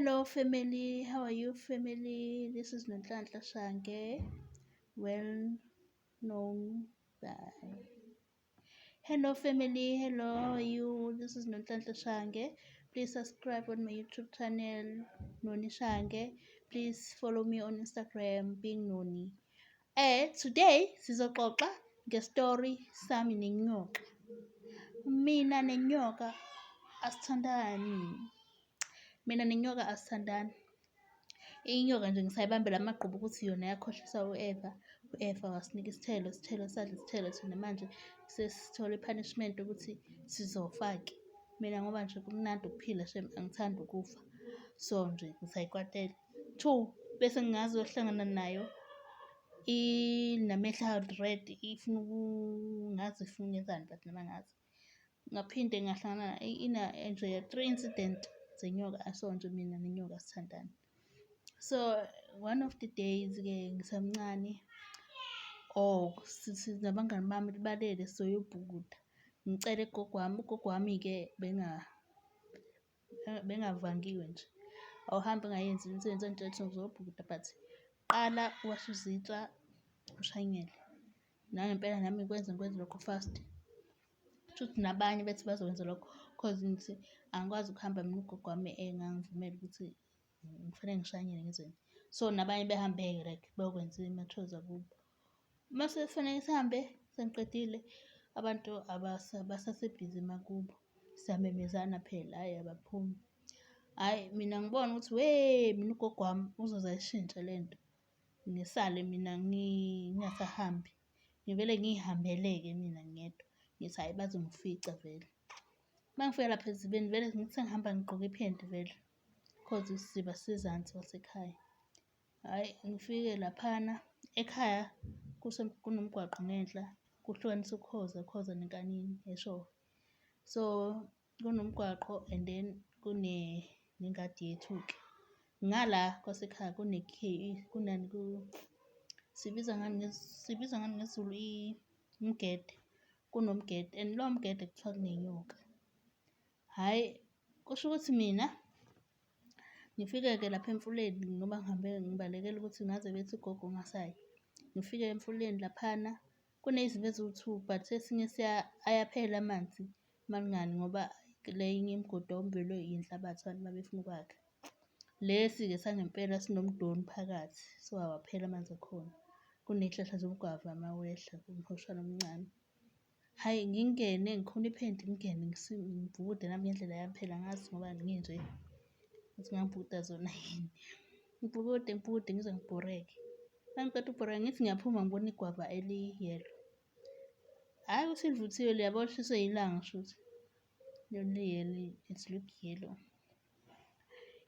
Hello family, how are you family? This is Nonhlanhla Shange, well known by. Hello family, hello, how are you? This is Nonhlanhla Shange. Please subscribe on my YouTube channel, Noni Shange. Please follow me on Instagram, Being Noni. Today sizoxoxa ngestory sami nenyoka. Mina nenyoka asithandani. Mina nenyoka asithandani. Inyoka nje ngisayibambela amagqubu ukuthi yona yakhohlisa u-Eva. U-Eva wasinika isithelo, isithelo sadla isithelo thina manje sesithola i-punishment ukuthi sizofa-ke. Mina ngoba nje kumnandi ukuphila shame angithandi ukufa. So nje ngisayikwatela. Two, bese ngingazohlangana nayo inamehlo a-red ifuna ngazi ifuna ukungenzani but noma angazi. Ngaphinde ngahlangana ina nje three incident zenyoka so nje mina nenyoka asithandani. So one of the days-ke ngisamncane oh nabangani bami balele sizoyobhukuda. Ngicele kugogo wami, ugogo wami-ke bengavangiwe nje. Awuhambe ungayenzi imisebenzi engitshela ukuthi ngizobhukuda but qala uwashe izitsha ushanyele. Nangempela nami ngikwenze ngikwenze lokho fast. Kushuthi nabanye bethi bazokwenza lokho cause ngithi angikwazi ukuhamba mina ugogo wami engangivumela ukuthi ngifanele ngishanyele ngenzeni. So nabanye behambe-ke like beyokwenza ama-chores akubo. Mase kufanele sihambe sengiqedile abantu basasebhizi emakubo. Siyamemezana phela hhayi abaphumi. Hhayi mina ngibona ukuthi we mina ugogo wami uzoze ayishintshe lento. Ngisale mina ngingasahambi. Ngivele ngiy'hambele-ke mina ngedwa. Ngithi hhayi bazongifica vele. Uma ngifika lapha esizibeni vele ngithi sengihamba ngigqoke iphenti vele cause isiziba sisezansi kwasekhaya. Hhayi ngifike laphana ekhaya kunomgwaqo ngenhla kuhlukanisa ukhoza, ukhoza nenkanini eShowe. So kunomgwaqo and then kune nengadi yethu-ke. Ngala kwasekhaya kunani sibiza ngani sibiza ngani ngesiZulu umgede, kunomgede and lowo mgede kuthiwa kunenyoka. Hhayi kusho ukuthi mina ngifike-ke lapha emfuleni ngoba ngihambe ngibalekela ukuthi ngaze bethi ugogo ungasayi. Ngifike emfuleni laphana kuney'ziba eziwu-two but esinye ayaphela amanzi maningani ngoba le enye imigodi wawumbelwe inhlabathi abantu uma befuna ukwakha. Lesi-ke sangempela sinomdoni phakathi so awapheli amanzi akhona. Kuney'hlahla zomgwava uma wehla kumhoshana omncane. Hhayi ngingene ngikhone iphenti ngingene ngibhukude nami ngendlela yami phela angazi ngoba nginje ukuthi ngangibhukuda zona yini. Ngibhukude ngibhukude ngize ngibhoreke. Uma ngiqeda ukubhoreka ngithi ngiyaphuma ngibona igwava eli-yellow. Hhayi ukuthi livuthiwe liyabo lishiswe ilanga shuthi. Lona li-yellow, it look yellow.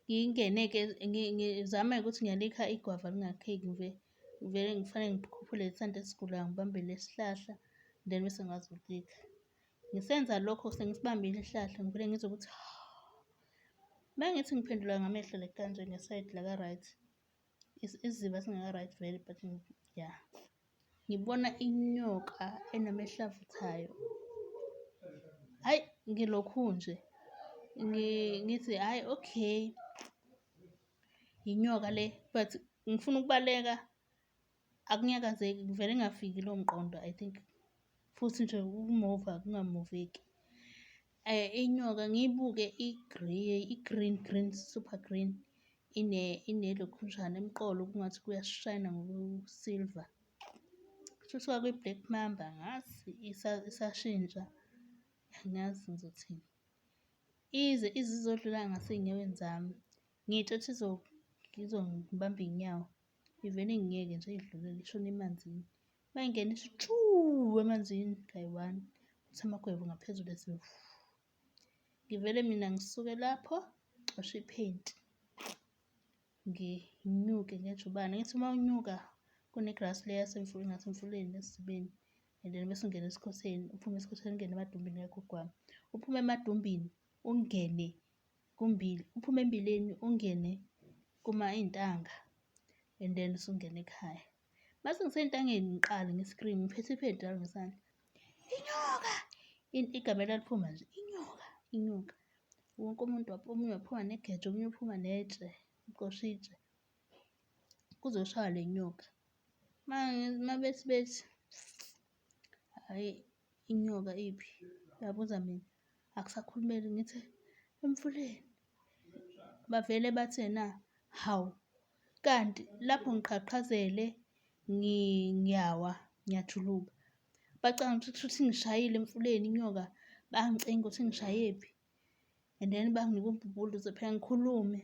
Ngingene-ke ngizame ukuthi ngiyalikha igwava lingakheki ngivele ngifanele ngikhuphule lesandla esigulayo ngibambe lesihlahla then bese ngikwazi ukulikha. Ngisenza lokho sengisibambile isihlahla ngivele ngizwe ukuthi uma ngithi ngiphendula ngamehlo like kanje ngesayidi laka-right, isiziba singaka-right vele but ya. Ngibona inyoka enamehlo avuthayo. Hhayi ngilokhu nje ngithi hhayi okay, inyoka le but ngifuna ukubaleka akunyakazeki ngivele ngingafiki lowo mqondo I think futhi nje ukumuva kungamuveki. Inyoka ngiyibuke i-grey, i-green green super green inelokhunjana emqolo kungathi kuyashayina ngoku-silver. Kushuthi kwakuyi-black mamba angazi isashintsha angazi ngizothini. Ize ize izodlula ngasey'nyaweni zami ngiy'tshela ukuthi izongibamba iy'nyawo ivele ingiyeke nje idlulele ishone emanzini. Uma ingena ithi tshu emanzini kayi-one kuthi amagwebu ngaphezulu ethi wu. Ngivele mina ngisuke lapho ngicoshe iphenti nginyuke ngejubane. Ngithi uma unyuka kune-grass le ngasemfuleni esizibeni and then bese ungena esikhotheni, uphume esikhotheni ungene emadumbini kagogo wami. Uphume emadumbini ungene kumbili, uphume embileni ungene kuma iy'ntanga and then usungena ekhaya. Mase ngisey'ntangeni ngiqale ngi-scream ngiphethe iphenti njalo ngesandla, inyoka! Igama elaliphuma nje inyoka, inyoka. Wonke umuntu omunye waphuma negeja, omunye uphuma netshe, ucosha itshe, kuzoshaywa le nyoka. Uma bethi bethi, hhayi inyoka iphi? Babuza mina, akusakhulumeki ngithi emfuleni. Bavele bathi ena, hawu kanti lapho ngiqhaqhazele ngiyawa, ngiyajuluka. Bacabanga ukuthi kushuthi ingishayile emfuleni inyoka, bayangicinga ukuthi ingishayephi and then banginike umbhubhulu ukuze phela ngikhulume.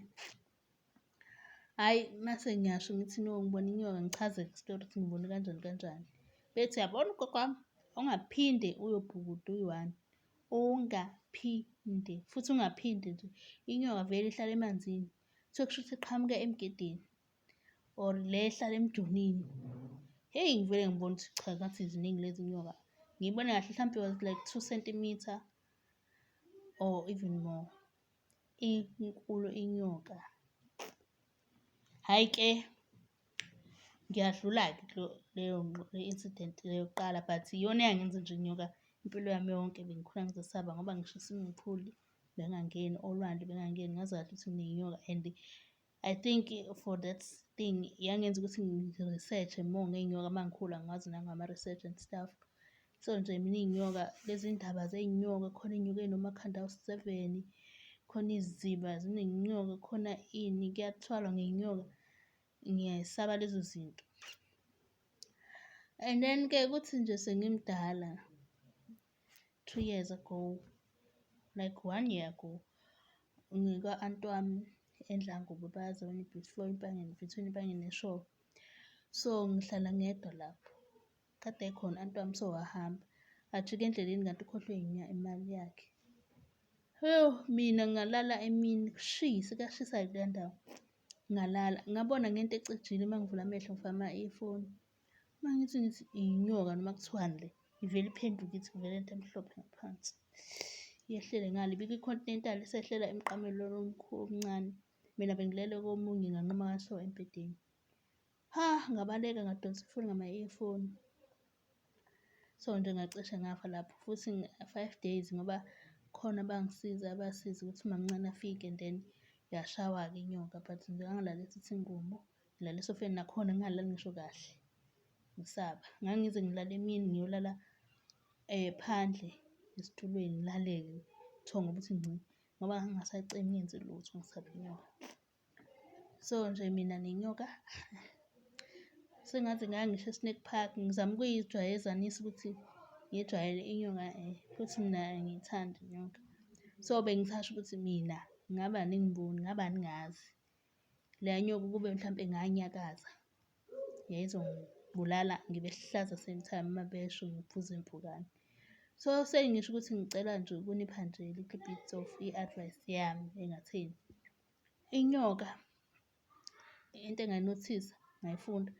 Hhayi mase ngiyasho ngithi no, ngibone inyoka ngichaze isitori ukuthi ngibone kanjani kanjani. Bethi uyabona ugogo wami, ungaphinde uyobhukuda uyi-one, ungaphinde futhi ungaphinde nje. Inyoka vele ihlala emanzini, kuthiwa kushuthi iqhamuka emgedeni or le ehlala emjonini. Hheyi ngivele ngibone ukuthi cha ngathi ziningi lezi nyoka. Ngiyibone kahle hlampe was like 2 centimetre or even more. Inkulu inyoka. Hhayi-ke ngiyadlula-ke leyo le-incident le yokuqala but iyona eyangenza nje inyoka impilo yami yonke bengikhula ngizesaba ngoba ngisho i-swimming pool bengangeni, olwandle bengangeni, ngazi kahle ukuthi kuney'nyoka and I think for that thing yangenza ukuthi ngi-research-e more ngey'nyoka uma ngikhula ngiwazi nangama-research and stuff. So nje mina iy'nyoka, lezi ndaba zey'nyoka, khona iy'nyoka ey'nomakhanda awu-seven, khona iziba ziney'nyoka, khona ini kuyathwalwa ngey'nyoka, ngiyay'saba lezo zinto. And then-ke kuthi nje sengimdala, 2 years ago, like one year ago, ngikwa-anti wami eNdlangubo, bayazi abanye before Empangeni, between Empangeni neShowe. So ngihlala ngedwa lapho, kade ekhona u-anti wami sowahamba, ajike endleleni kanti ukhohlwe imali yakhe. Hawu, mina ngalala emini kushisa, kuyashisa-ke kuleya ndawo. Ngalala, ngabona ngento ecijile uma ngivula amehlo ngifake ama-earphone. Uma ngithi ngithi inyoka noma kuthiwani le, ivele iphenduke ithi kuvela into emhlophe ngaphansi. Yehlele ngale, ibikwi-continental isehlela emqamelweni omncane. Mina bengilele komunye nganqamuka so embhedeni. Ha, ngabaleka ngadonsa ifoni ngama-earphone. So nje ngacishe ngafa lapho futhi 5 days ngoba khona abangisiza abasiza ukuthi umamncane afike and then yashawa-ke inyoka but nje ngangilale e-sitting room, ngilale esofeni nakhona ngingalali ngisho kahle, ngisaba. Ngangize ngilale emini ngiyolala phandle esitulweni ngilale-ke ubuthongo buthi ngci ngoba ngangingasacemi ngenze lutho ngisaba inyoka. So nje mina nenyoka sengaze ngaya ngisho e-Snake Park ngizama ukuyijwayezanisa ukuthi ngiyijwayele inyoka futhi mina angiyithandi inyoka. So bengisasho ukuthi mina ngabe aningiboni, ngabe aningazi. Leya nyoka ukube mhlampe nganyakaza yayizongibulala ngibe lihlaza same time uma besho ngiphuze impukane. So sengisho ukuthi ngicela nje ukunipha nje little bit of i-advice yami engatheni. Inyoka into engayi-notice-a ngayifunda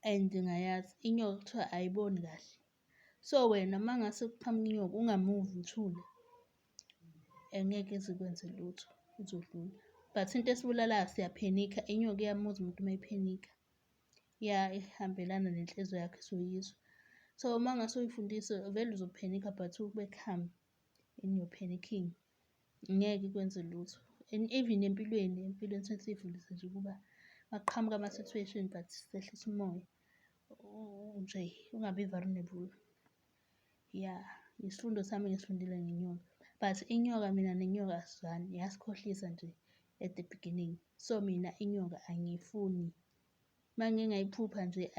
and ngayazi, inyoka kuthiwa ayiboni kahle. So wena uma ngase kuqhamuke inyoka unga-move-i uthule, angeke ize ikwenze lutho, izodlula. But into esibulalayo siya-panic-a, inyoka iyamuzwa umuntu uma e-panic-a. Ihambelana nenhliziyo yakho isuke. So uma ngase uyifundise vele uzo-panic-a but ube calm in your panicking. Ngeke ikwenze lutho and even empilweni, empilweni sesiyifundise nje ukuba makuqhamuka ama-situation but sehlise umoya, nje ungabi vulnerable. Ya, isifundo sami engisifundile ngenyoka. But inyoka mina nenyoka asizwani, yasikhohlisa nje at the beginning. So mina inyoka angiyifuni. Uma ngike ngayiphupha nje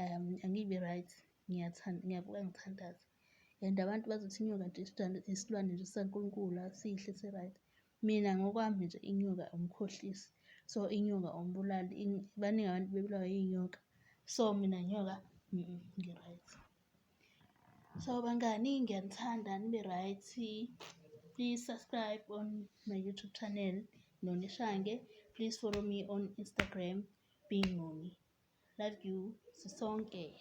angibi right, ngiyavuka ngithandaze. And abantu bazothi inyoka nje isilwane nje sikaNkulunkulu sihle si-right. Mina ngokwami nje inyoka umkhohlisi, so inyoka umbulali, baningi abantu bebulawa iy'nyoka. So mina nyoka ngi-right. So bangani ngiyanithanda nibe right. Please subscribe on my YouTube channel, Noni Shange. Please follow me on Instagram, Being Noni. Love you, sisonke.